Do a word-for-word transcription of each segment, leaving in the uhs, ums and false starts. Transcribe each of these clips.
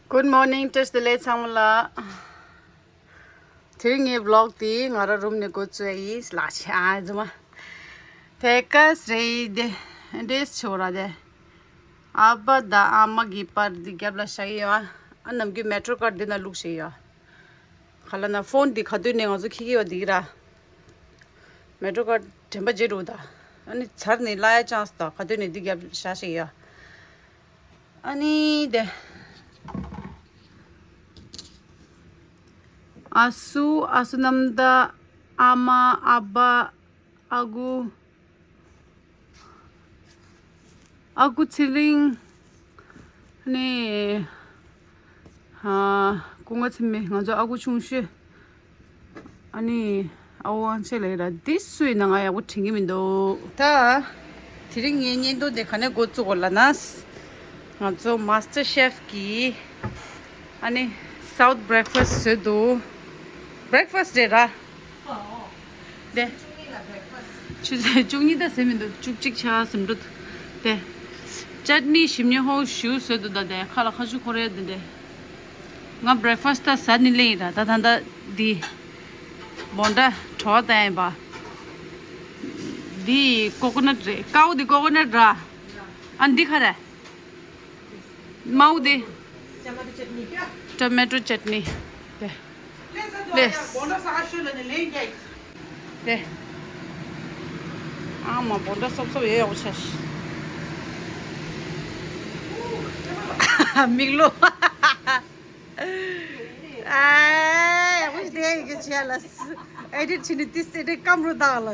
Good morning, བཀྲ་ཤིས་བདེ་ལེགས་ཚང་མ་ལ། དེ་རིང་ངའི་vlog་དེ་ང་རང་རུམ་ནས་འགོ་བཙུགས་ཡིན་ལགས་ཆ་ཨ་རྫུན་མ། དེ་ག་རེད་དེ་འདྲེས་ཆོ་ར་དེ། ཨ་ཕ་དང་ཨ་མ་གི་པར་འདི་རྒྱབ་ལ་བཞག་ཡོད་ཨ། ཨ་ནམ་རྒྱུན་མེ་ཊོ་ཀར་འདི་ན་བླུགས་བཞག་ཡོད་ཨ། ག་ལ་ན་ཕོན་འདི་ག་དུས་ནས་ང་ཚོ་ཁྱི་ཁྱི་བ་འདི་གི་ར། མེ་ཊོ་ཀར་དྲན་པ་བརྗེད་འགྲོ་ད། ཨ་ནི་ཚར་ནས་གླ་ཡ་ཅང་སི་ད་ག་དུས་ནས་འདི་རྒྱབ་བཞག་བཞག་ཡོད་ཨ། ཨ་ནི་དེ། ཨ་སུ་ཨ་སུ་ནམ་ད་ཨ་མ་ཨ་ཕ་ཨ་ཁུ། ཨ་ཁུ་ཚེ་རིང་། ནི། ཨ། སྐུ་ངོ་ཚེ་མི་ང་ཚོ་ཨ་ཁུ་ཆུང་ཤོས། ཨ་ནི། ཨ་ཝང་ཆེ་ལེ་ར་འདི་སུ་ཡིན་ན་ང་ཡག་པོ་དྲན་གི་མི་འདུག་ད། དེ་རིང་ངའི་བརྙན་ཐུང་དེ་ག་ནས་འགོ་བཙུགས་དགོས་ལབ་ན། ང་ཚོ་མ་སི་ཊར་ཤེཕ་གིས། ཨ་ནི། South breakfast བཟོས་འདུག breakfast རེད་ར། དེ། ཆུ་ཚོད་བཅུ་གཉིས་ད་ཟིན་མི་འདུག་བཅུ་གཅིག་ཆ་ཟིན་འགྲོ་འདུག་དེ། ཅཊ་ནི་ཞིམ་ཉེ་ཧོ་ཞུ་བཟོས་འདུག་ད་དེ་ཁ་ལ་ཁ་ཆུ་འཁོར་ཡ་དེ་འདྲས། ང་breakfast་ད་ཟ་ནི་ལེ་ཡིན་ར་ད་ད་ད་འདི། བོན་ཌ་བྲོ་བ་ད་ཡིན་པ། འདི་ཀོ་ཀོ་ནཊ་རེད་ཀའོ་འདི་ཀོ་ཀོ་ནཊ་ར། ཨ་འདི་ཁ་རེད། མའུ་དེ། Tomato chutney དེ། ལེས། དེ། ཨ་མ་བོན་ཌ་སོབ་སོབ་ཡོད་ཡག་པོ་ཆགས་ཤག་མིག་ལོ། ཨ། ཡག་པོ་ཞིག་དེ་ཡིན་གྱི་བྱས་ལ། ཨེ་ཌིཊ་བྱས་ནས་ཏིས་ཨེ་ཌིཊ་སྐམ་རུ་བཏང་ལ།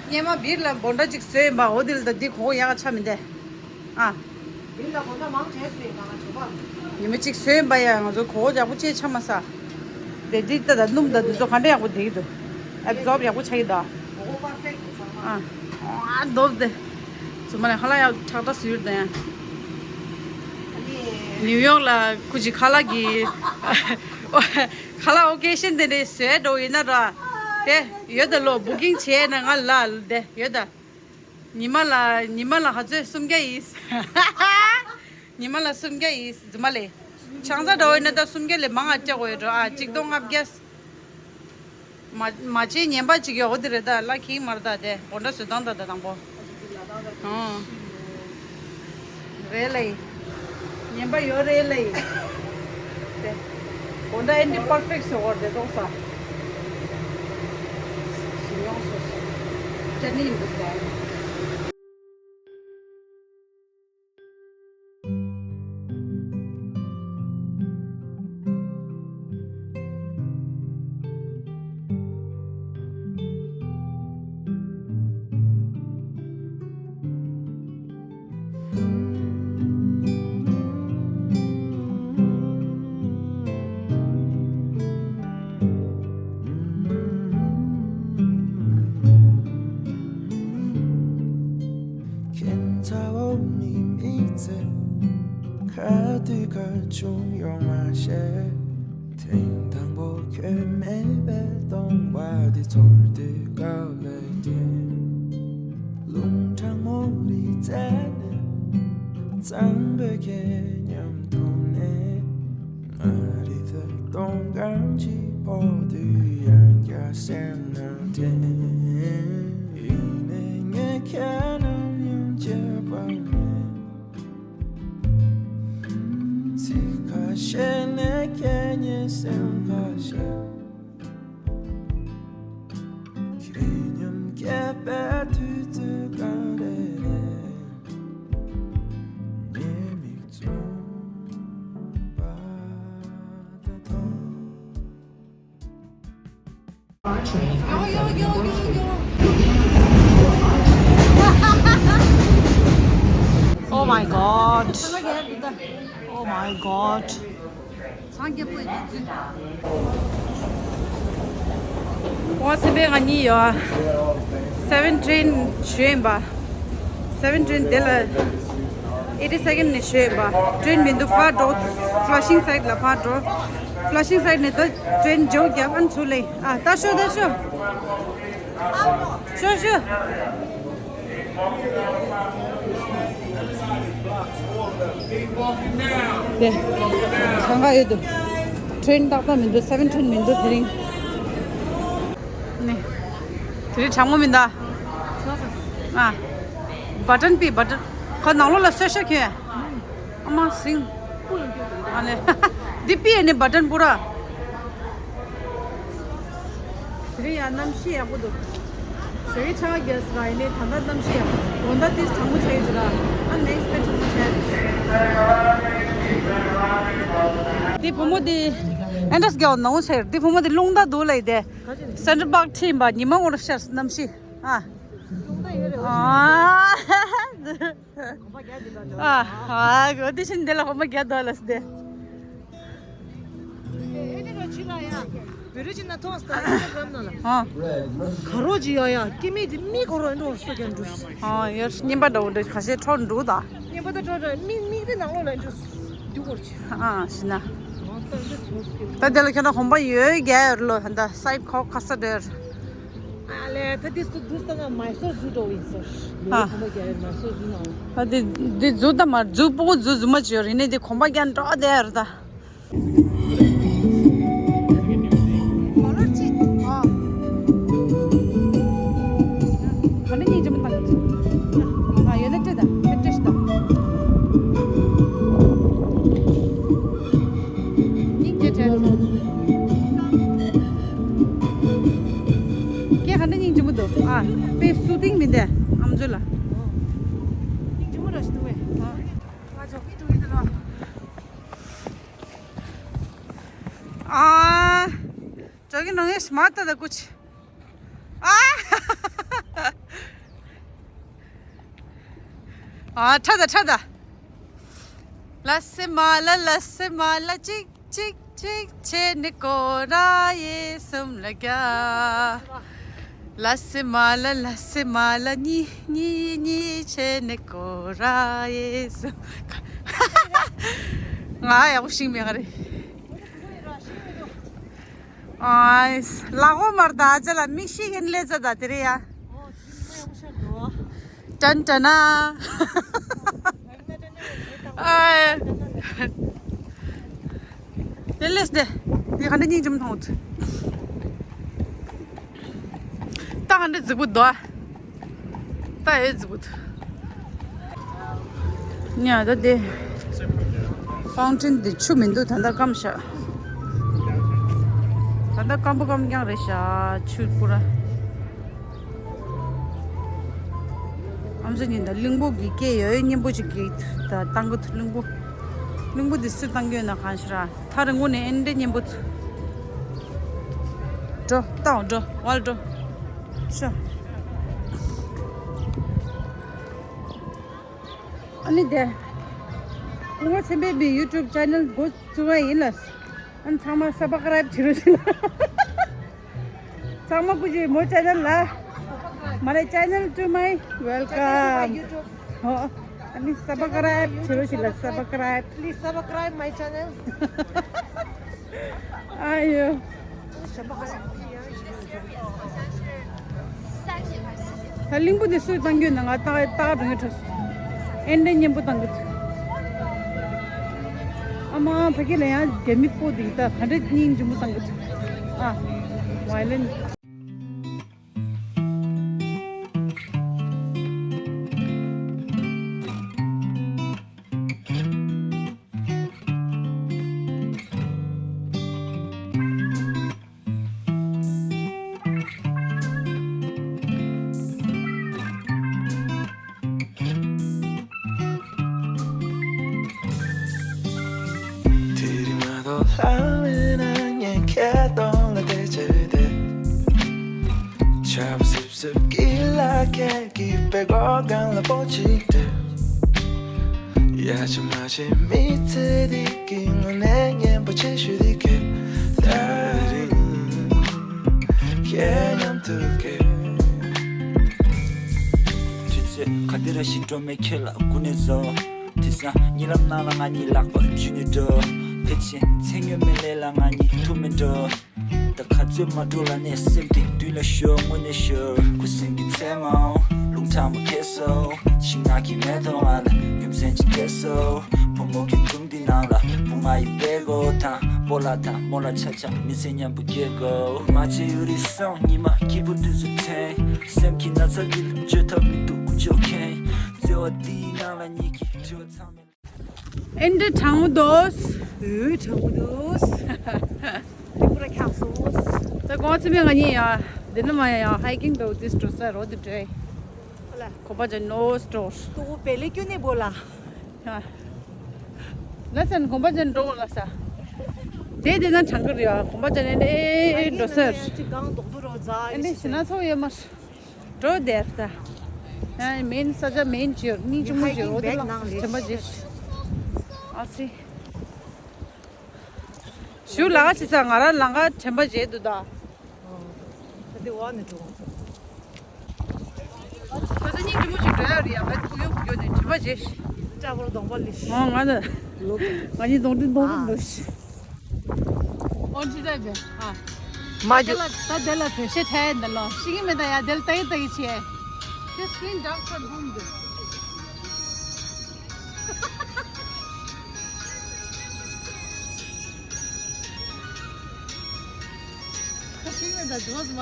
སྙེ་མ་བིར་ལ་བོན་ཌ་ཅིག་བཟོས་ཡིན་པ་འོ་དེ་ལ་ད་འདི་གོ་ཡག་ཆ་མི་འདས། ཨ། བིར་ལ་བོན་ཌ་མང་ཆེ་བཟོས་ཡིན་པ་ང་ཚོ་པ། ཉི་མ་གཅིག་བཟོས་ཡིན་པ་ཡ་ང་ཚོ་གོ་ཡག་པོ་ཅེས་ཆ་མ་ས། དེ་འདི་ལྟ་ད་སྣུམ་ད་འདི་ཚོ་ག་འདྲ་ཡག་པོ་བསྡད་ཀྱི་འདུག་ཨེབ་ཛོབ་ཡག་པོ་ཆགས་ཀྱི་འདུག་ཨ། ཨ་རྡོབ་དེ། ཚོ་མ་ལ་ཁ་ལག་ཡག་ཁྲག་ཁྲག་ཟུར་དེ། ནིའུ་ཡོག་ལ་ཁུ་ཅི་ཁ་ལག་གི་ཁ་ལག་ཨོ་ཀེ་ཤན་དེ་འདྲའི་བཟོས་འགྲོ་ཡིན་ན་ར། དེ་ཡོད་ད་ལོ་བུ་ཀིང་བྱས་ན་ང་ལ་དེ་ཡོད་ད། ཉི་མ་ལ་ཉི་མ་ལ་ག་ཚོད་སུམ་བརྒྱ་ཡིས། ཉི་མ་ལ་སུམ་བརྒྱ་ཡིས་རྫུན་མ་ལས། ཆང་ས་འདྲ་བོ་ཡིན་ན་ད་སུམ་བརྒྱ་ལས་མང་ང་སྤྲད་དགོས་ཡོད་འགྲོ་ཨ་གཅིག་སྟོང་ལྔ་བརྒྱ། མ་མ་བྱས་ཉན་པ་ཅིག་ཡོད་འོ་དེ་རེད་ད་ལ་ཁིང་མར་ད་དེ་བོན་ཌ་བཟོས་སྟངས་ད་ད་དང་པོ། ཨང་། རེད་ལེ། ཉན་པ་ཡོད་རེད་ལེ། དེ། བོན་ཌ་ཨེ་འདྲ་པར་ཕེག་བཟོ་བར་དེ་ཏོག་ས། ཞིམ་ཡོང་སོ་སོ། ཅ་ནི་ཡིན་འདུག་ས། ཁྱེད་ཚ་བོ་མི་མི་ཚེ་ཁ་དུས་ཁ་ཆུང་ཡོང་མ་ཤེས། ཐེངས་དང་པོ་ཁྱོད་མེད་པའི་སྟོང་པ་འདི་ཚོར་དུས་དགའ་ལས་ཀྱང་། རླུང་གྲང་མོ་རི་རྩེ་ནས་གཙང་པོའི་ཁྱེད་མཉམ་འཐུང་ནས། ང་རི་ཐོད་སྟོང་གང་ཅི་ཕོག་དུས་ཡང་བསྐྱར་སེམས་ནང་དྲན། ཡིན་ནའི་ངས་ཁྱེད་ནམ་ཡང་བརྗེད་པ་མེད། ཚིག་ཁ་ཤས་ནས་ཁྱེད་ཉིད་སེམས་ཁ་ཤས། ཁྱེད་མཉམ་བསྐྱལ་བའི་དུས་ཚོད་གང་རེ་རེ། ངའི་མིག་བཙུམ་པ་དང་མཐོང་། Oh my god. Oh my god. ཝང་སེམས་པའི་ང་གཉིས་ཡོད། སེ་བེན་ཊྲེན་ཞུ་ཡིན་པ། སེ་བེན་ཊྲེན་དེ་ལ་ཨེ་ཊི་སེ་ཀེན་ནས་ཞུ་ཡིན་པ། ཊྲེན་མི་འདུག་ཕར་འགྲོ། ཕ་ལ་ཤིང་སའིཌ་ལ་ཕར་འགྲོ། ཕ་ལ་ཤིང་སའིཌ་ནས་ད་ཊྲེན་འཇོག་རྒྱབ་ཨན་ཚུར་ལེ། ཨ་ད་ཤོ་ད་ཤོ། ཤོ་ཤོ། དེ་གང་ག་ཡོད་དོ། ཊེན་ཏག་ཏག་མི་འདུག་སེ་བེན་ཊེན་མི་འདུག་དེ་རིང་། ནི། དེ་རིང་གྲང་མོ་མི་འདུག་ཨ། བ་ཊན་པི་བ་ཊན། ཁོ་ནང་ལོགས་ལ་གསོལ་ཤ་ཁྱོད། ཨ་མ་སིང་། ཨ་ལེ། འདི་པི་ཨེ་ནི་བ་ཊན་པུ་ར། དེ་རིང་ཡང་གནམ་གཤིས་ཡག་པོ་འདུག་ཞོགས་ཀྱི་ཆར་པ་རྒྱག་སོང་ར། ཡིན་ནའི་ད་ལྟ་གནམ་གཤིས་ཡག་པོ་འདུག་དགོང་དག་ཏིས་གྲང་མོ་ཆགས་ཡོད་འདུག་ར། ཨ་ནེག་སི་པེག་གྲང་མོ་ཆགས་ཡོད་འདུག་འདི་བུ་མོ་འདི་ཨེན་ཌྲེས་རྒྱག་ནང་ཟེར། འདི་བུ་མོ་འདི་རླུང་རྟ་འདུག་ལབ་ཡི་དེ། ག་ཅི་རེད། སེན་ཊར་པཱག་ཁྲིད་ཡིན་པ། ཉི་མ་ངོ་ར་ཤར་གནམ་གཤིས། ཨ། རླུང་རྟ་ཡོད་རེད། ཨ། ཨ། ཨ། གོ་དེ་བཞིན་འདི་ལ་གོམ་པ་རྒྱག་འདུག་ལབ་སྟེ། བི་རི་ཇི་ན་ཐོང་སྟ་ཨིན་སྟ་གྷ་རམ་ནང་ལ། ཨ། ག་རོ་ཇི་ཡ་ཡ་སྐྱེ་མེད་དེ་མི་ག་རོ་འགྲོ་སོ་ཀྱང་འགྲོ། ཨ། ཡར་རྔན་པ་འདྲ་བོ་འདྲ་ཁ་ཤས་འཕྲོ་འགྲོ་ད། རྔན་པ་ད་འཕྲོ་འགྲོ་མི་མིག་དེ་ནང་ལོགས་ལ་འགྲོ་འདུག་གོ་ཆེ། ཨ་ཤི་ན། ད་དེ་ལ་ཁྱོད་རང་གོམ་པ་ཡོད་རྒྱ་ཡོད་ལོ་ཧན་ད་སའིད་ཁོག་ཁ་ས་འདྲེར། ཨ་ལེ་ད་དེ་སུ་དུས་ད་ང་མའི་སོར་ཟུ་འགྲོ་ཡིན་ཟེར། ཨ། གོམ་པ་རྒྱག་ཡོད་མའི་སོར་ཟུ་ནང་། ད་དེ་དེ་ཟུ་ད་མ་ཟུ་པོ་ཟུ་ཟུ་མ་ཅི་ཡོད་རེད་ནས་དེ་གོམ་པ་རྒྱག་འགྲོ་དེ་ཡར་ད། ག་ལོར་ཅི། ཨ། ག་ནས་སྙིང་རྗེ་མོ་བཏང་གི་འདུག་ཨ། ཡོད་ན་སྤྲད་ད། སྤྲད་ཤི་ད། སྙིང་རྗེ་སྤྲད། ཁྱེད་ག་འདྲ་སྙིང་རྗེ་མོ་འདུག་ཨ། དཔེ་སུ་ཏིང་མི་འདུག་ཨམ་ཅོག་ལ། སྙིང་རྗེ་མོ་ར་ཞིག་འདུག་བས། ཨ། ང་ཇོག་གི་འགྲོ་གི་འདུག་ལ། ཨ། ཇོག་གི་ནང་ངས་མ་ལྟ་ད་ཀུ་ཆི། ཨ། ཨ། ཁྲ་ད་ཁྲ་ད། ལ་སེ་མ་ལ་ལ་སེ་མ་ལ་གཅིག་གཅིག་གཅིག་བྱས་ནས་སྐོར་ར་ཡེ་གསུམ་ལ་རྒྱ། ལ་སེ་མ་ལ་ལ་སེ་མ་ལ་གཉིས་གཉིས་གཉིས་བྱས་ནས་སྐོར་ར་ཡེ་གསུམ། ང་ཡག་པོ་ཤེས་མེད་ག་རེ། ཨ། ལ་གོ་མར་ད་ཅ་ལ་མིག་ཤེས་ཀྱིན་ལས་ཙ་ད་དེ་རེད་ཡ། ཏན་ཏན་ན། ཨ། དེ་ལས་དེ། དེ་ག་འདྲ་སྙིང་རྗེ་མོ་མཐོང་འདུག་ད་ག་འདྲ་རྫིག་པོ་འདུག་ད་ཨེ་རྫིག་པོ་འདུག་ཉ་ད་དེ། ཕའུན་ཊེན་དེ་ཆུ་མི་འདུག་ད་ལྟ་སྐམ་ཤག་ད་ལྟ་སྐམ་པོ་སྐམ་རྐྱང་རེད་ཤག་ཆུ་པུ་ར། ཨམ་ཅོག་གཉིས་ད་གླིང་བུ་གི་སྐད་ཡོད་སྙན་པོ་ཅིག་གི་ད་བཏང་གི་འདུག་གླིང་བུ། གླིང་བུ་འདི་སུས་བཏང་གི་ཡོད་ན་གང་ཤེས་ར། ཐག་རིང་པོ་ནས་ཨེ་འདྲ་སྙན་པོ་འདུག་འགྲོ་བཏང་འགྲོ་ཝལ་འགྲོ། ཤོ། ཨ་ནི་དེ། སྐུ་ངོ་ཚེ་འཕེལ་བའི་ཡུ་ཊུབ་ཅེ་ནལ་འགོ་བཙུགས་པ་ཡིན་ལ། ཨ་ནི་ཚང་མ་སབ་སི་ཀ་རབ་བྱེད་རོགས་བྱེད་ལ། ཚང་མ་སྐུ་མཁྱེན་མོ་ཅེ་ནལ་ལ། མ་རེད། Channel to my welcome. ཧོ། ཨ་ནི་སབ་སི་ཀ་རབ་བྱེད་རོགས་བྱེད་ལ། སབ་སི་ཀ་རབ། Please subscribe my channel. ཨ་ཡོ། ད་གླིང་བུ་འདི་སུས་བཏང་གི་ཡོད་ན། ང་ཏག་ཏག་འགྲོ་ཡོད་ཁྲོ། ཨེ་འདྲ་སྙན་པོ་བཏང་གི་འདུག་ཨ་མ་ཕ་གི་ལ་ཡང་རྒྱ་མི་པོ་འདི་ད་ག་འདྲ་སྙིང་རྗེ་མོ་བཏང་གི་འདུག་ཨ། ཝའི་ལན། དེ་རིང་མ་གཏོགས་ལྷ་མེད་ན་ངས་ཁྱེད་གདོང་ལ་བལྟས་བྱས་བསྡད། ཆར་པ་སིབ་སིབ་ཀྱི་ལ་ཁད་ཀྱིས་པད་གོག་སྒང་ལ་སྤོ་ཅིག་སྟེར། ཡ་ཆ་མ་ཆེ་མི་ཚེ་འདི་གི་དངོས་གནས་སྙན་པོ་ཆེ་ཤོས་འདི་ཁྱེད་ད་རེད། ཁྱེད་མཉམ་དུ་ཁྱེད། དུས་ཚོད་ག་དེ་ར་ཞིག་འགྲོ་མེད་ཁྱེད་ལ་སྐུ་ནས་བཟོ། དེང་སང་གཉིད་ལམ་ནང་ལ་ང་གཉིས་ལག་པ་འཇུས་ནས་འགྲོ། ཕལ་ཆེར་མཚན་སྨྱོན་མེད་ལས་ལ་ང་གཉིས་ཐུག་མི་འགྲོ། ད་ག་ཚོད་མ་འགྲོ་ལ་ནས་སེམས་ཀྱི་མདུན་ལ་ཤོར་དངོས་གནས་ཤོར། ཁུ་སིམ་གྱི་མཚན་མོ་རླུང་ཁྲ་མོ་ཁེལ་སོང་། ཤིང་ནགས་ཀྱི་མེ་ཏོག་ང་ལ་རྒྱུ་མཚན་ཅིག་སྐྱེ་ སོ། བུ་མོ་གི་དུང་འདི་ནང་ལ་བུ་ང་ཡི་པད་གོ་དང་སྤོ་ལགས་དང་རྨོ་ལགས་ཆ་ཆ་མི་ཚེ་མཉམ་པོ་སྐྱེལ་དགོས། མ་བྱེད་ཡུ་རི་སོང་ཉི་མ་སྐྱིད་པོ་དུས་སུ་དྲན། སེམས་ཀྱི་ན་ཚ་འདི་ལ་བཅོས་ཐབས་མི་འདུག་དགུ་བཅོ་མཁན། བརྩེ་བ་འདིའི་ནང་ལ་ཉིད་ཀྱི་བརྗོད་ཚང་མེད། ཨེ་འདྲ་གྲང་མོ་འདུག་འོ་གྲང་མོ་འདུག་དེ་པུ་ར་ཁྱག་སོ། ད་གོང་ཚེ་མེད་ང་གཉིས་ཡ། འདི་ནི་མ་ཡ་ཡ་ཧའི་ཀིང་འགྲོ་དུས་འགྲོ་ས་རོ་དུ་འགྲོ། ཧོ་ལ། གོམ་པ་ཅན་ནོ་སི་ཊོར། ཏུ་བེ་ལེ་ཀྱུ་ནེ་བོ་ལ། ཡ། ལ་སན་གོམ་པ་ཅན་འགྲོ་ལ་ས། དེ་དེ་ན་གྲང་གི་རེད་ཡ། གོམ་པ་ཅན་ནེ་ནེ་འགྲོ་སར། ཅི་གང་དོག་པོ་རོ་ཛ་ཨེ་ནེ་ཡི་ཤི་ན་ཚོ་ཡོད་མ། འགྲོ་དེར་ད། ཡ་མེན་ས་ཆ་མེན་ཅིར་སྙིང་རྗེ་མོ་ཅིར་འོ་དེ་ལ་དྲན་པ་བརྗེད། ཨ་ཙི། ཞུ་ལག་ཅི་ས་ང་རང་ལང་ཀ་དྲན་པ་བརྗེད་འདུག་ད། ད་དེ་བ་ནི་འགྲོ། ས་ཆ་སྙིང་རྗེ་མོ་ཅིག་འགྲོ་ཡ་རེད་ཡ། ང་ཁུ་ཡོ་ཁུ་ཡོ་ནས་དྲན་པ་བརྗེད། ལྕགས་པོར་གདོང་པ་ལི་ཤི། ཨོ་ང་ད། ལོ། ང་གཉིས་གདོང་དྲི་གདོང་དྲི་འདུག་ཤི། ཨོ་ཅི་ཟེར་བས། ཨ། མ་འཇུ། དེ་ལ་ད་དེ་ལ་བོད་ཤེས་ཐལ་འདི་ལོ་ཤི་གི་མེད་ད་ཡ། དེ་ལ་ད་གི་ད་གི་བྱས། དེ་སི་ཀི་རིན་ཌར་ཀ་ཁྲོད་ཧོམ་འདུག་ཤི་གི་མེད་ད་འགྲོ་མ།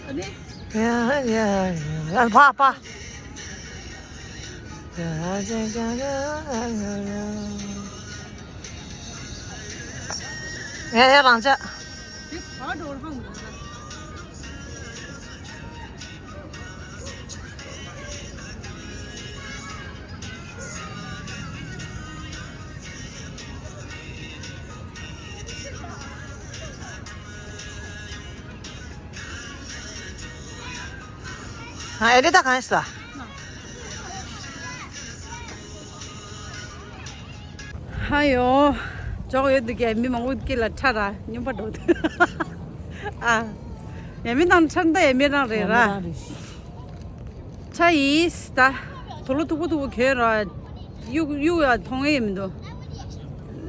ཨ་ནི། ཡ་ཡ་ཡ་ཕ་ཕ། ཡ་ཡ་རང་ཅག་དེ་བར་འགྲོ་བར་འགྲོ་ན། ཨ་ཨེ་རེ་ད་གང་ཡིན་ས། ཧ་ཡོ། འཇོག་ཡོད་འདུག་གས། མི་མང་པོ་སྐེ་ལ་ཁྲ་ར་སྨྱོན་པ་འགྲོ་འདུག་ཨ། ཡ་མི་དང་ཁྲ་འདི་ཡ་མི་རང་རེད་ར། ཡ་མི་རང་རེད། ཁྲ་ཡིས་ད། དུག་ལོག་མཐུག་པོ་མཐུག་པོ་གྱོན་ར། གཡུག་གཡུག་ཡ་མཐོང་ཡས་མི་འདུག་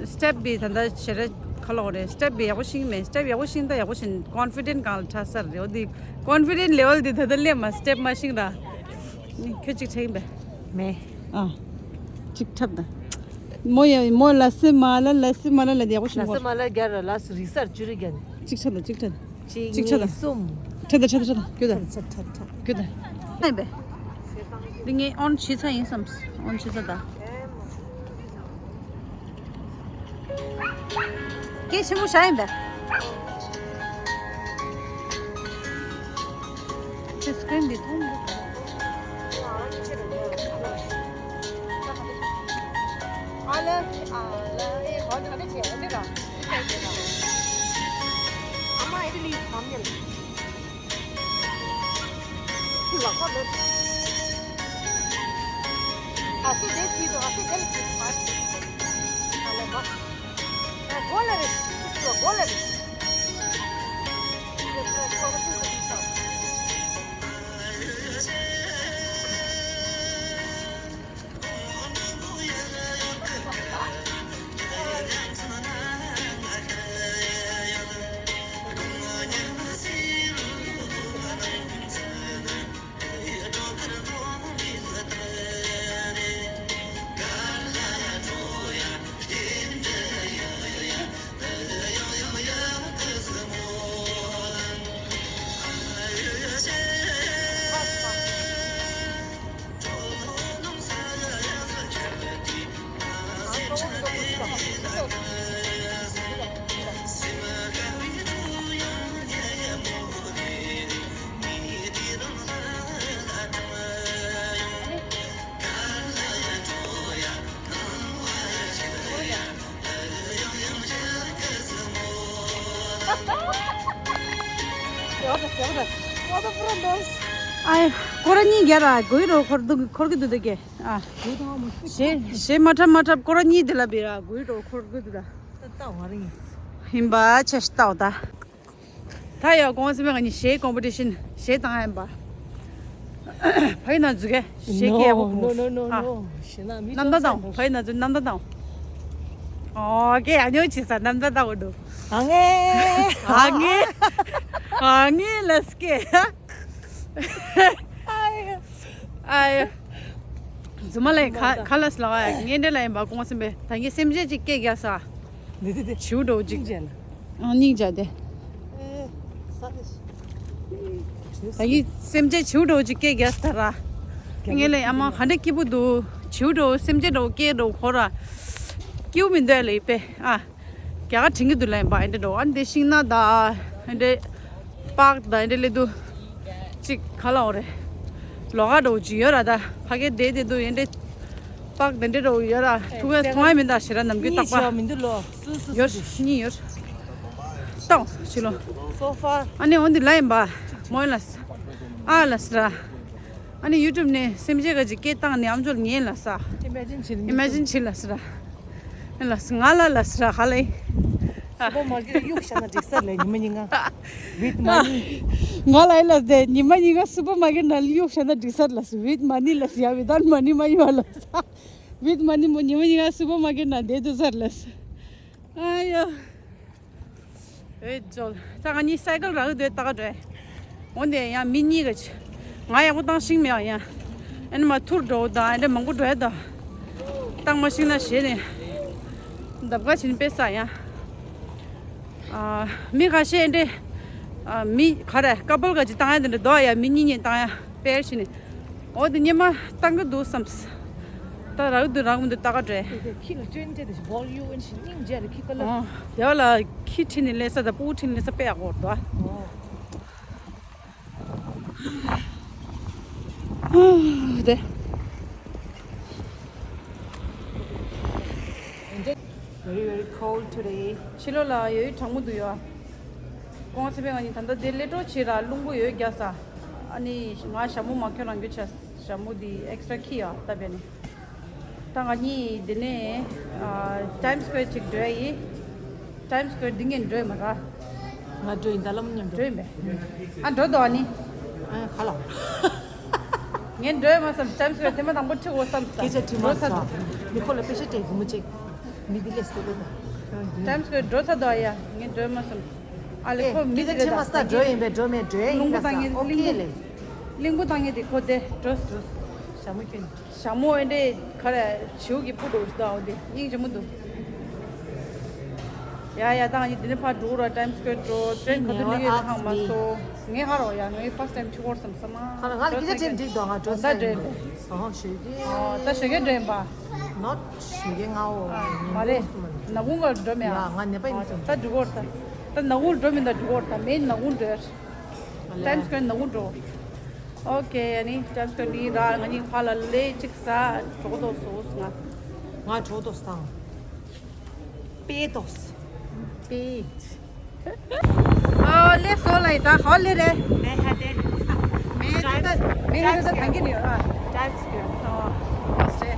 སི་ཊེབ་བི་ད་ལྟ་ཞེ་རེ་ཁ་ལོག་རེད། སི་ཊེབ་བི་ཡག་པོ་ཤེས་ཀྱི་མེད། སི་ཊེབ་ཡག་པོ་ཤེས་ད་ཡག་པོ་ཤེས། ཀོན་ཕི་ཌེན་ཊི་གང་ལ་ཁྲ་ས་རེད། འོ་དེ་ཀོན་ཕི་ཌེན་ཊི་ལེ་ཝལ་དེ་ད་ལྟ་སླེབས་མ། སི་ཊེབ་མ་ཤེས་ར། ཁྱོད་གཅིག་ཁྲ་ཡིན་པས། མེད། ཨ། གཅིག་ཁྲབ་ད། མོ་ཡ་མོ་ལ་སི་མ་ལ་ལ་སི་མ་ལ་ལ་དེ་ཡག་པོ་ཤེས་ལ་སི་མ་ལ་རྒྱ་ར་ལ་སི་རི་སར་ཅུ་རི་རྒྱ་ནི། གཅིག་ཁྲབ་ད་གཅིག་ཁྲབ་ད། གཅིག་ཁྲབ་ད། གཉིས་གསུམ། ཁྲབ་ད་ཁྲབ་ད་ཁྲབ་ད་ཁྱོད་ད། ཁྲབ་ཁྲབ་ཁྲབ་ཁྱོད་ད། ནས་པས། འདི་ངས་ཨོན་བྱེད་ཚར་ཡིན་བསམ། ཨོན་བྱེད་ཚར་ད། སྐད་ཆེན་པོ་བྱ་ཡིན་པས། ཁྱོད་སི་ཀི་རིན་འདི་མཐོང་མི་འདུག་ཨ་ལ་ཨ་ལ་ཨེ་གོ་ད་ཆེ་འདི་ར། ཨ་མ་ཨེ་ལི་སམ་ཉལ། ལག་པ་ལོག་ཨ་སི་དེ་ཅི་དོ་ཨ་སི་དེ་ལ་ཅི་ཕར། ཨ་ལ་མ། ཨ་གོ་ལ་རེ། ཨིས་གོ་གོ་ལ་རེ། ཨའི། ཁོ་ར་གཉིས་རྒྱ་ར་གོའི་རོ་འཁོར་འདུག་འཁོར་གི་འདུག་ད་གེ། ཨ། ཞེ་ཞེ་མ་འཁྲབ་མ་འཁྲབ་ཁོ་ར་གཉིས་དེ་ལ་བི་ར་གོའི་རོ་འཁོར་གི་འདུག་ད། ད་ད་བ་རིང་། ཧིམ་པ་ཆེ་ཤི་ཏའོ་ད། ད་ཡ་གོང་སེམས་པའི་ང་གཉིས་གཞས་competion་གཞས་བཏང་ཡ་ཡིན་པ། ཕ་གི་ན་འཛུལ་གས་གཞས་སྐད་ཡག་པོ་གོ་ནོ་ནོ་ནོ་ཨ། ནོ་ཤི་ན་མི་རྣམ་ཐར་དང་ཕ་གི་ན་འཛུལ་རྣམ་ཐར་དང་། ཨོ་ཀེ་ཨ་ཉོ་ཆི་ས་རྣམ་ཐར་དང་འོ་འདུག་ཨ་ངེ་ཨ་ངེ་ཨ་ངེ་ལ་སྐད། ཨ་ཡ། རྫུན་མ་ལས་ཁ་ཁ་ལས་ལ་ངས་འདྲེ་ལ་ཡིན་པ་གོང་སེམས་པས་ད་ངས་སེམས་ཅན་ཅིག་སྐད་རྒྱག་ས། འདི་འདི་འདི་བྱིའུ་འགྲོ་ཅིག་སྙིང་རྗེ་ལ། ཨ་སྙིང་རྗེ་དེ། ཨེ་ས་དེ་ད་ངས་སེམས་ཅན་བྱིའུ་འགྲོ་ཅིག་སྐད་རྒྱག་ས་ད་ར། ངས་ལས་ཨ་མ་ག་འདྲ་སྐྱིད་པོ་འདུག་བྱིའུ་འགྲོ་སེམས་ཅན་འགྲོ་སྐད་འགྲོ་ཁོ་ར། སྐྱིད་པོ་མི་འདུག་ལས་པས་ཨ། རྒྱ་གར་དྲན་གྱི་འདུག་ལབ་ཡིན་པ་ཨེ་འདྲ་འགྲོ་ཨ་འདི་ཤིང་ནགས་དང་ཨེ་འདྲ་པག་དང་ཨེ་འདྲ་སླེབས་དུས་ཅིག་ག་ལ་འོ་རེད། ལོགས་ཀ་འགྲོ་ཅིག་ཡོད་ར་ད་ཕ་གི་བསྡད་བསྡད་དུས་ཨེ་འདྲ་པག་དེ་འདྲ་འགྲོ་ཡོད་ར་ཐུག་ག་མཐོང་ཡ་མི་འདུག་ཞེ་ར་ནམ་རྒྱུན་རྟག་པ་མི་འདུག་ལོ་སུ་སུ་ཡོད་གཉིས་ཡོད་ཏོ་ཕྱི་ལོ་སོ་ཕ་ཨ་ནི་འོ་འདི་ལབ་ཡིན་པ་མོ་ལ་ཨ་ལ་སི་ར། ཨ་ནི་ཡུ་ཊུབ་ནས་སེམས་ཅན་ག་ཅིག་སྐད་བཏང་ནས་ཨམ་ཅོག་ཉན་ལ་ས། ཨི་མེ་ཇིན་བྱེད་ཨི་མེ་ཇིན་བྱེད་ལ་ས་ར། ལ་ས་ང་ལ་ལ་ས་ར་ཧ་ལེ། སུ་པར་མར་ཀེཊ་གཡུག་བཞག་ན་འགྲིག་ས་རེད་ཉི་མ་ཉིན་ང་། With money། ང་ལ་ཨེ་ལ་ས་དེ་ཉི་མ་ཉིན་ང་སུ་པར་མར་ཀེཊ་ནང་གཡུག་བཞག་ན་འགྲིག་ས་རེད་ལ་ས། With money་ལ་ས་ཡ་without money་མ་ཡོད་ལ་ས། With money་མོ་ཉི་མ་ཉིན་ང་སུ་པར་མར་ཀེཊ་ནང་བསྡད་འདུག་ས་རེད་ལ་ས། ཨ་ཡོ། ཨེ་ཇོ། ད་ང་གཉིས་སའི་ཀལ་རག་གི་འདུག་ལྟ་ག་འགྲོ། འོན་ཏེ་ཡང་མི་གཉིས་ཀ་ཅི། ང་ཡག་པོ་བཏང་ཤེས་མེད་ཡང་། ཨ་ནི་མ་ཐུར་འགྲོ་དང་ཨ་འདྲ་མང་པོ་འགྲོ་ཡ་དང་། བཏང་མ་ཤེས་ན་ཞེད་ནས། འདབ་ཁ་ཕྱིན་པས་ས་ཡང་། ཨ། མི་ཁ་ཤས་ཨ་འདྲ། ཨ། མི་ག་རེ་ཀ་པལ་ག་ཅི་བཏང་ཡ་དེ་འདྲ་འདུག་ཡ་མི་གཉིས་གཉིས་བཏང་ཡ་དཔེར་བྱས་ནས། འོ་དེ་སྙེ་མ་བཏང་གི་འདུག་བསམས། ད་རག་འདུག་རག་མི་འདུག་ལྟ་ག་འགྲོ། ཁྱི་ལ་སྐྱོན་ཅེས་དེ་བོལ་ཡུ་ཨན་ཞིག་སྙིང་རྗེ་རེད་ཁྱི་ཀ་ལ། ཨོ། དེ་བ་ལ་ཁྱི་ཁྲིད་ནས་སླེབས་ས་དང་ཕྲུ་གུ་ཁྲིད་ནས་སླེབས་ས་དཔེ་ཡག་པོ་འདུག་ཨ། ཨོ། དེ། Very, very cold today. ཕྱི་ལོགས་ལ་ཡོད་གྲང་མོ་འདུག་ཡོད། ཀོང་སེ་པེ་ང་གཉིས་ད་ལྟ་དེ་སླེབས་འགྲོ་བྱེད་ར་རླུང་བུ་ཡོད་རྒྱག་ས། ཨ་ནི་ང་ཞྭ་མོ་མ་ཁྱོད་རང་གི་ཆ་ཞྭ་མོ་འདི་ཨེག་སི་ཊ་ར་ཁྱི་ཡ་ལྟ་བས་ནི། ད་ང་གཉིས་འདི་ནས་ཨ་ཊའིམ་སི་ཀོ་ཡར་ཅིག་འགྲོ་ཡ་ཡིན། ཊའིམ་སི་ཀོ་ཡར་འདི་ངས་འགྲོ་ཡ་མ་ར། ང་འགྲོ་ཡིན་ད་ལམ་མཉམ་འགྲོ་ཡིན་པས། ཨ་འགྲོ་དོ་ཨ་ནི། ཨ་ཁ་ལ། ངས་འགྲོ་ཡ་མ་བསམ་ཊའིམ་སི་ཀོ་ཡར་ཐེངས་མ་དང་པོ་ཁྲིད་དགོས་བསམ་སྐད་ཆ་དྲི་མ་འགྲོ་ས་ས། འདུག་མི་ཁོ་ལ་པེ་ཤ་སྤྲད་དགོས་མོ་ཅིག་མི་འདི་ལས་སྟོད་ལ་ད། ཊའིམ་སི་ཀོ་ཡར་འགྲོ་ས་དོ་ཨ་ཡ་ངས་འགྲོ་ཡ་མ་བསམ། ཨ་ལེ་ཁོ་མི་དེ་ད་ཆེ་མ་ས་འགྲོ་ཡིན་པས་འགྲོ་མེད་འགྲོ་ཡ་ཡིན་ལ་ས་ཨོ་ཁེ་ལེ། གླིང་བུ་བཏང་ངེས་དེ་ཁོ་དེ་འགྲོ་སོང་། ཞྭ་མོ་ཁྱོད། ཞྭ་མོ་ཨེ་འདྲས་ག་རེ་བྱིའུ་གི་སྤུ་འགྲོ་ཞིག་ད་འོ་དེ་སྙིང་རྗེ་མོ་འདུག་ཡ་ཡ་ད་ང་གཉིས་འདི་ནས་ཕར་འགྲོ་ར་ཊའིམ་སི་ཀོ་ཡར་འགྲོ་ཊེན་ག་དུས་སླེབས་ཡོད་ཧང་མ་སོ། ངས་ཧ་རོ་ཡ་ངས་ཕར་སི་ཊའིམ་ཁྲིད་སྐོར་བསམ་བསམ་མ། ཁ་ལ་ང་ལ་སྐད་ཆ་དྲན་འགྲིག་འདུག་ང་འགྲོ་ས་ད་འདྲེན་པས། ཨོ་ཞུ་གི་ཨོ་ད་ཞུ་གི་འདྲེན་པ། ནོ་ཞུ་གི་ང་འོ། མ་རེད། ནག་ཁུང་ག་འགྲོ་མེད་ཨ། ང་ནད་པ་ཡིན་ཨོ་ད་འགྲོ་གོ་ད། ད་ནག་ཁུང་འགྲོ་མིན་ད་འགྲོ་གོ་ད་མེད་ནག་ཁུང་འགྲོ། ཊའིམ་སི་ཀོ་ཡར་ནག་ཁུང་འགྲོ། ཨོ་ཀེ་ཨ་ནི་ཊའིམ་སི་ཀོ་ཡར་འདི་ར་ང་གཉིས་ཕར་ལ་ལས་གཅིག་ཟ་གྲོགས་དོ་སོ་སོ་ང་། ང་གྲོགས་དོ་སང་། པེ་ཏོས། པེ། ཨོ་ལེ་སོ་ལ་ཡི་ད་ཧོ་ལེ་རེ། མེ་ཧ་དེ། མེ་ཧ་དེ་མེ་ཧ་དེ་ད་གང་གི་ནི་ཡོད་ཨ། ཊའིམ་སི་ཀོ་ཡར། ཨོ་ཨོ་སེ།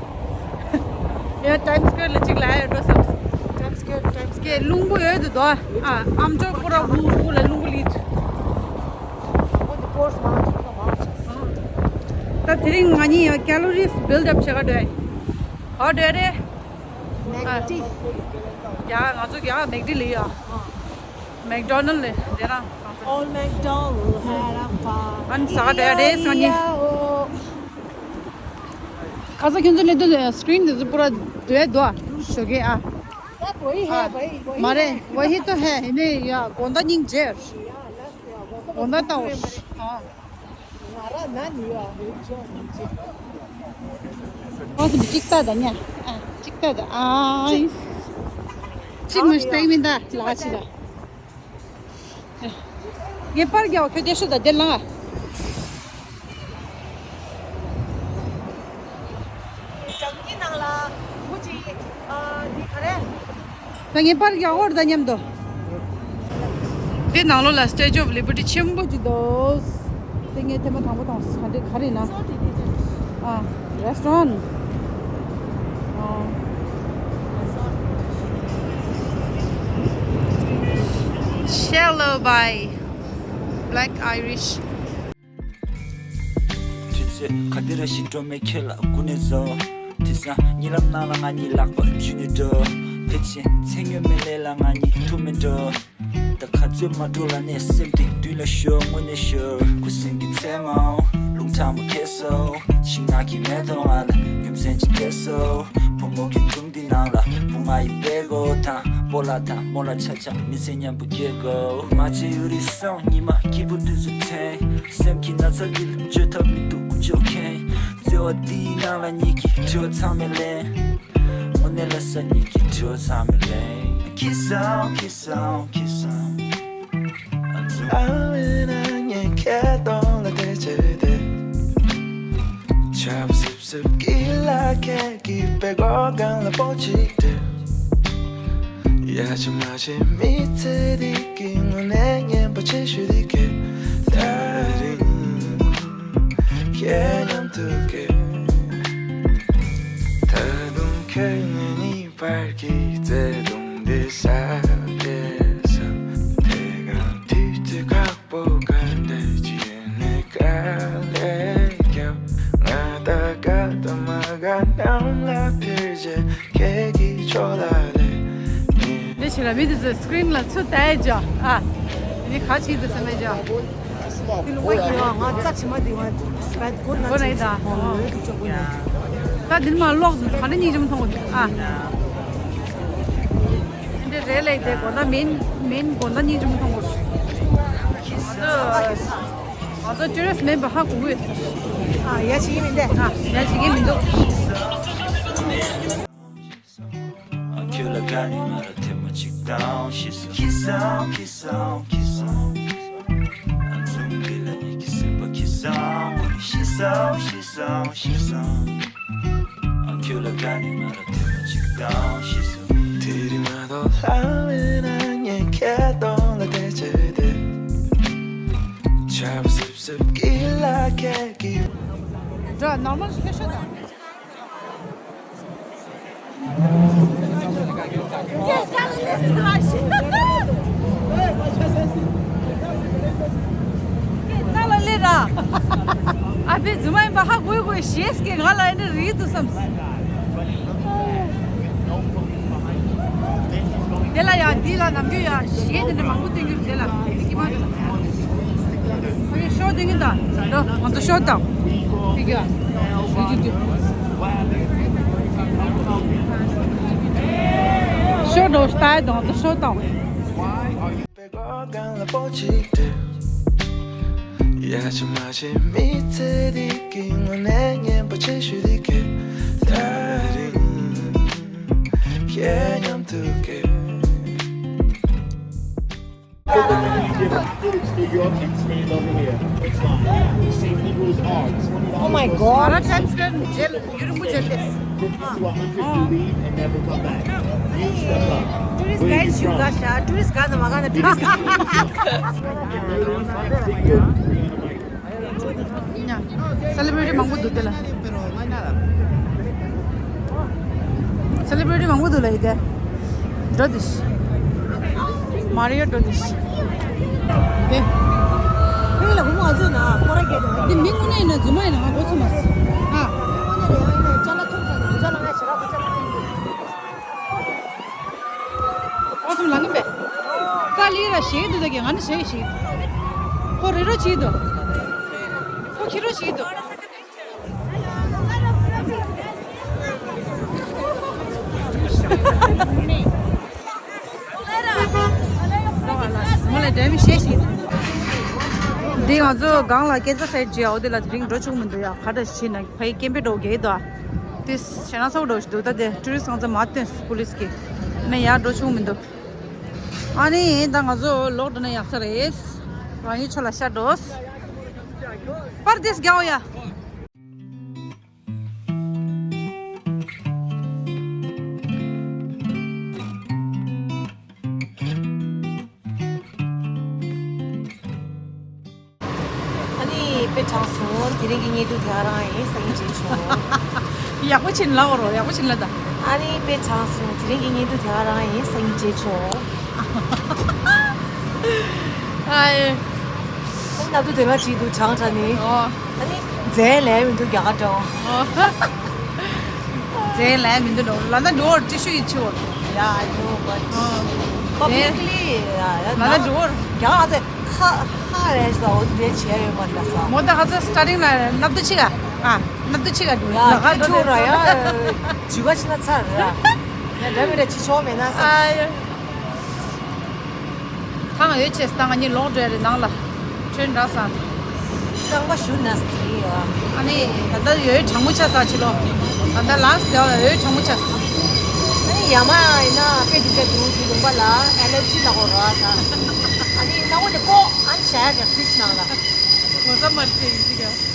ཡ་ཊའིམ་སི་ཀོ་ཡར་ལ་གཅིག་ལ་ཡོད་འགྲོ་བསམ། ཊའིམ་སི་ཀོ་ཡར་ཊའིམ་སི་ཀོ་ཡར་རླུང་བུ་ཡོད་དུ་དོ་ཨ། ཨམ་ཅོག་ཁོ་ར་ཧུ་ཧུ་ལ་རླུང་བུ་ལི་ཐུ། ཨོ་དེ་པོར་སི་མང་ཆུ་མང་ཆུ། ད་དེ་རིང་ང་གཉིས་ཡ་ཀེ་ལོ་རིས་བིལ་ཌི་ཨབ་བྱེད་ག་འགྲོ་ཡ། ག་འགྲོ་ཡ་རེད། མེག་ཌི། ཡ་ང་ཚོ་ཡ་མེག་ཌི་ལི་ཡ། མེག་ཌོ་ནལ་ལི་དེ་རང་། Old MacDonald had a farm. ཨན་ས་ག་འགྲོ་ཡ་རེད་སང་ཉིན། ཁ་ས་ཁྱོད་ཚོ་ལས་དུ་སི་ཀྲིན་དེ་ཚོ་པུ་ར་དུ་ཡ་དུ་ཨ། ཞོགས་ཀས་ཨ། ས་བོ་ཡི་ཧེ་བོ་ཡི་བོ་ཡི། མ་རེད་བོ་ཡི་ཏོ་ཧེ་ཡིན་ནས་ཡ་དགོང་དག་སྙིང་རྗེ། དགོང་དག་ལྟ་བ་ཨ། ང་ར་ན་ནི་ཡ་བོ་ཡི་ཅོ་ནི་ཅི། ཨོ་སི་ཅིག་ལྟ་ད་ཉ་ཨ་ཅིག་ལྟ་ད་ཨ། ཅིག་མ་ཤི་ཏེག་མིན་ད་ལ་ཅི་ད། ངས་པར་རྒྱག་ཁྱོད་བསྡད་ཤོག་ད་དེ་ལ། ནང་ལ་མུ་ཅི་ཨ་འདི་ག་རེ། ད་ངས་པར་རྒྱག་འོར་ད་མཉམ་དུ། དེ་ནང་ལོགས་ལ་Statue of Liberty་ཆེན་པོ་ཅིག་འདུག་དེ་ངས་ཐེངས་མ་དང་པོ་མཐོང་སོང་། ག་འདྲ་ག་རེ་ཡིན་ན། ཨ། Restaurant། ཨ། Shallow Bay། Black Irish. དུས་ཚོད་ག་དེ་ར་ཞིག་འགྲོ་མེད་ཁྱེད་ལ་སྐུ་ནས་བཟོ། དེང་སང་གཉིད་ལམ་ནང་ལ་ང་གཉིས་ལག་པ་འཇུས་ནས་འགྲོ། ཕལ་ཆེར་མཚན་ཡོད་མེད་ལས་ལ་ང་གཉིས་ཐུག་མེད་འགྲོ། ད་ག་ཚོད་མ་འགྲོ་ལ་ནས་སེམས་དེ་དུས་ལ་ཤོར་དངོས་གནས་ཤོར། ཁུ་སིམ་གྱི་མཚན་མོ་རླུང་ཁྲ་མོ་ཁྱེར་སོ། ཤིང་ནགས་ཀྱི་མེ་ཏོག་ང་ལ་རྒྱུ་མཚན་ཅིག་སྟེར་སོ། བུ་མོ་གི་སྒྲུང་འདི་ནང་ལ་བུ་ང་ཡི་དཔེ་གོ་དང་སྤོ་ལགས་དང་རྨོ་ལགས་ཆ་ཆ་མི་ཚེ་མཉམ་པོ་སྐྱེལ་དགོས། མ་བྱེད་ཡུ་རི་སོང་ཉི་མ་སྐྱིད་པོ་དུས་སུ་འཐེན། སེམས་ཀྱི་ན་ཚ་འདི་ལ་བཅོས་ཐབས་མི་འདུག་ཀུ་ཅོ་མཁན། བརྩེ་བ་འདིའི་ནང་ལ་ཉིད་ཀྱི་དྲི་བ་ཚང་མས་ལན། དངོས་གནས་ལ་ས་ཉིད་ཀྱི་དྲི་བ་ཚང་མས་ལན། ཁྱི་སང་ཁྱི་སང་ཁྱི་སང་། ཨ་མེ་ན་ཉན་ཁྱེད་གདོང་ལ་བལྟས་བྱས་ཏེ། ཆབ་སིབ་སིབ་ཀྱི་ལ་ཁད་ཀྱི་པད་གོ་གང་ལ་པོ་ཅིག་སྟེར། ཡ་ཆི་མ་ཆི་མི་ཚེ་འདི་གི་དངོས་གནས་སྙན་པ་ཆེ་ཤོས་འདི་གས། ད་རིང་ཁྱེད་མཉམ་དུ་གས། ད་དུང་ཁྱེད་ངའི་གཉིས་བར་གྱི་བརྩེ་དུང་འདི་ས་དེ་ས། དེ་གང་དུས་ཚོད་ཁག་པོ་ག་འདྲ་ཅིག་ནས་ག་ལེ་རྒྱབ། ང་ད་ག་ད་མ་ག་ནང་ལ་ཕེབས་རྗེས་ཁྱེད་ཀྱི་ཕྱོགས་ལ་ལེ། འདི་ཕྱི་ལ་མི་དེ་ཚོས་སི་ཀི་རིན་ལ་ཚུར་ལྟ་ཡ་ཅོ་ཨ། འདི་ག་ཅིག་འདུག་བསམ་ཡ་ཅོ། འདི་ལུག་པ་ཡིན་ང་ང་རྩ་ཆེ་མ་འདི་ང་བད་གོ་ན་གོ་ན་ཡིན་ད། ཅིག་ཨོ་ལོས་འདུག་ཅོ་གོ་ཡིན། ད་འདི་མ་ལོག་འདུག་ག་འདྲ་སྙིང་རྗེ་མོ་མཐོང་གོ་ཨ། འདི་རེད་ལས་དེ་གོ་ན་མིན་མིན་གོ་ན་སྙིང་རྗེ་མོ་མཐོང་གོ། ང་ཚོ་ང་ཚོ་ཊུ་རི་སི་མིན་པ་ཧ་གོ་གི་ཡོད། ཨ་ཡ་ཞིག་ཡིན་མིན་ཏེ། ཨ་ཡ་ཞིག་ཡིན་མི་འདུག་ཁྱོད་ལ་དགའ་ནས་ང་ལ་ཐལ་མོ་གཅིག་བཏང་ཤི་སོང་། ཁྱི་སོང་ཁྱི་སོང་ཁྱི་སོང་། འཛུམ་གྱི་ལ་ཉིད་ཀྱི་སེམས་པ་ཁྱི་སོང་། ཤི་སོང་ཤི་སོང་ཤི་སོང་། ཁྱོད་ལ་དགའ་ནས་ང་ལ་ཐལ་མོ་གཅིག་བཏང་ཤི་སོང་། དེ་རིང་མ་གཏོགས་ལྷ་མེད་ན་ངས་ཁྱེད་གདོང་ལ་བལྟས་བྱས་ཏེ། ཆབ་སིབ་སིབ་ཀྱི་ལ་ཁད་ཀྱི། འགྲོ་ནོར་མལ་ཁྱེར་ཤོག་དང་། ཨ་ཕའི་རྫུན་མ་ཡིན་པ་ཧ་གོ་གོ་ཞེས་ཀྱི་ང་ལ་ཨེ་འདྲ་རིག་འདུག་བསམ། དེ་ལ་ཡང་འདི་ལ་ནམ་རྒྱུན་ཡང་གཞས་དེ་འདྲ་མང་པོ་སྟོན་རྒྱུ་དེ་ལ་དེ་ཀྱི་མ་དེ་ལ། ཨོ་ཡ་ཤོ་དེ་ངན་ད་འགྲོ་ང་ཚོ་ཤོ་དང་། དེ་གི་ཨ་དེ་གི་དེ། ཤོ་འགྲོ་ལྟ་ཡ་དང་ང་ཚོ་ཤོ་དང་། པད་གོ་གང་ལ་པོ་ཅིག་སྟེར། ཡ་ཆི་མ་ཆི་མི་ཚེ་འདི་གི་དངོས་གནས་སྙན་པ་ཆེ་ཤོས་འདི་གས། ད་རིང་ཁྱེད་མཉམ་དུ་གས། Oh my god. ང་རང་ཊེམ་སི་ཀོ་རེ་རྗེས་ལ་ཡུན་རིང་པོ་མཇལ་ཏེ། ཊུ་རི་སི་ག་ཞུ་ག་ཤ་ཊུ་རི་སི་ག་ན་མ་ག་ན་ཊུ་རི་སི་སེ་ལི་བྷི་རི་ཊི་མང་པོ་འདུག་དེ་ལ། སེ་ལི་བྷི་རི་ཊི་མང་པོ་འདུག་ལ་ཡི་དེ། འགྲོ་དེ་ཤི། མ་རི་ཡོ་འགྲོ་དེ་ཤི། དེ། ཁོ་ལ་བུ་མོ་ཨ་ཚོ་ན་ཁོ་ར་སྐད་དང་། འདི་མི་དངོས་གནས་ཡིན་ན་རྫུན་མ་ཡིན་ན་ང་གོ་ཚོད་མ་སོང་། ཨ། དངོས་གནས་ལ་ཡང་ཡིན་ན་ཅ་ལག་ཐོབ་ཙང་ང་ཅ་ལག་ང་ཞེ་དྲག་གོ་ཅ་ལག་ཐོབ་འདུག་ཨོ་ཐུམ་ལ་ངན་པས། རྩ་ལི་ར་ཞེ་འདུག་ད་གི་ང་ནི་ཞེ་ཞེ། ཁོ་རི་རོ་ཆི་འདུག་ཁོ་ཁྱི་རོ་ཞེ་འདུག་མོ་ལ་འདྲ་མི་ཤེས་ཤིག་འདི་ང་ཚོ་སྒང་ལ་སྐད་ཆ་བཤད་རྗེས་འོ་དེ་ལ་དེ་རིང་འགྲོ་ཆོག་མི་འདུག་ཡ། ག་འདྲ་ཞིག་ན་ཕ་ཡི་སྐད་འབོད་འགྲོ་གེ་དོ། དེ་ཞེ་ན་ཚ་བོ་འགྲོ་ཞིག་འདུག་ད་དེ་ཊུ་རི་སི་ཚང་ཚ་མ་སྟོན་པུ་ལི་སི་གི་ནས་ཡར་འགྲོ་ཆོག་མི་འདུག་ཨ་ནི་ད་ང་ཚོ་ལོག་འགྲོ་ན་ཡག་ས་རེད། རང་ཡུལ་ཕྱོགས་ལ་ཤར་འགྲོ། པར་དེ་རྒྱག་ཡ། ཨ་ནི་དཔེ་དྲང་སོང་། དེ་རིང་གི་ཉལ་འདུག་དེ་ག་རང་ཡིན། སང་ཉིན་མཇལ་ཆོག་ཡག་པོ་ཕྱིན་ལ་འོ་རོ། ཡག་པོ་ཕྱིན་ལ་ད། ཨ་ནི་དཔེ་དྲང་སོང་། དེ་རིང་གི་ཉལ་འདུག་དེ་ག་རང་ཡིན། སང་ཉིན་མཇལ་ཆོག་ཨ་ཨེ། སྣབས་དུ་དེ་ལ་བྲིས་འདུག་ཆང་ཁྲ་ནི། ཨོ། ཨ་ནི། རྫས་ལས་མི་འདུག་རྒྱ་གར་འདྲ་བོ། ཨོ། རྫས་ལས་མི་འདུག་འགྲོ་ལ་ན་འགྲོ་བར་ཏི་ཤུ་ཡིན་ཆི་བོ། Yeah, I know, but ཨོ། Publicly, yeah, yeah, ལ་ན་འགྲོ་བར། རྒྱ་གར་ཚེ་ཁ་ཁ་རེད་ཟ་འོ་དེ་བྱས་ཡོད་མ་རེད་ལ་ས། མོ་ད་ཧ་ཚ་starting ལ་སྣབས་དུ་ཆི་ག་ཨ་སྣབས་དུ་ཆི་ག་འགྲོ་ཡ་ལ་ཁ་ཁྱི་འགྲོ་ཆུ་ར་ཡ་བྱི་བ་ཕྱི་ན་ཚར་ར། ཡ་འདྲ་མི་འདྲ་བྱི་ཆོག་མེད་ན་ས། ཨ་ཡ། ཐང་ཡོད་ཆེ་སྟངས་ང་གཉིས་ལོག་འགྲོ་ཡ་རེད་ནང་ལ། ཁྲོན་འདྲ་ས། རྐང་པ་ཞུ་ན་སྟེ་ཡ། ཨ་ནི་ད་ལྟ་ཡོད་གྲང་མོ་ཆ་ས་ཕྱི་ལོ། ད་ལྟ་ལགས་དེ་བ་ཡོད་གྲང་མོ་ཆ་ས། ཨ་ནི་ཡ་མ་ཡིན་ན་དཔེ་འདི་ག་འདུག་གི་ལུང་པ་ལ་ཨེ་ལར་ཇི་ལ་གོ་ར་ས། ཨ་ནི་ན་འོ་དེ་ཀོ་ཨ་ནི་ཤ་ཡ་ག་ཕིས་ནང་ལ། གོ་ས་མར་ཆེ་ཡིན་ཟིག་ག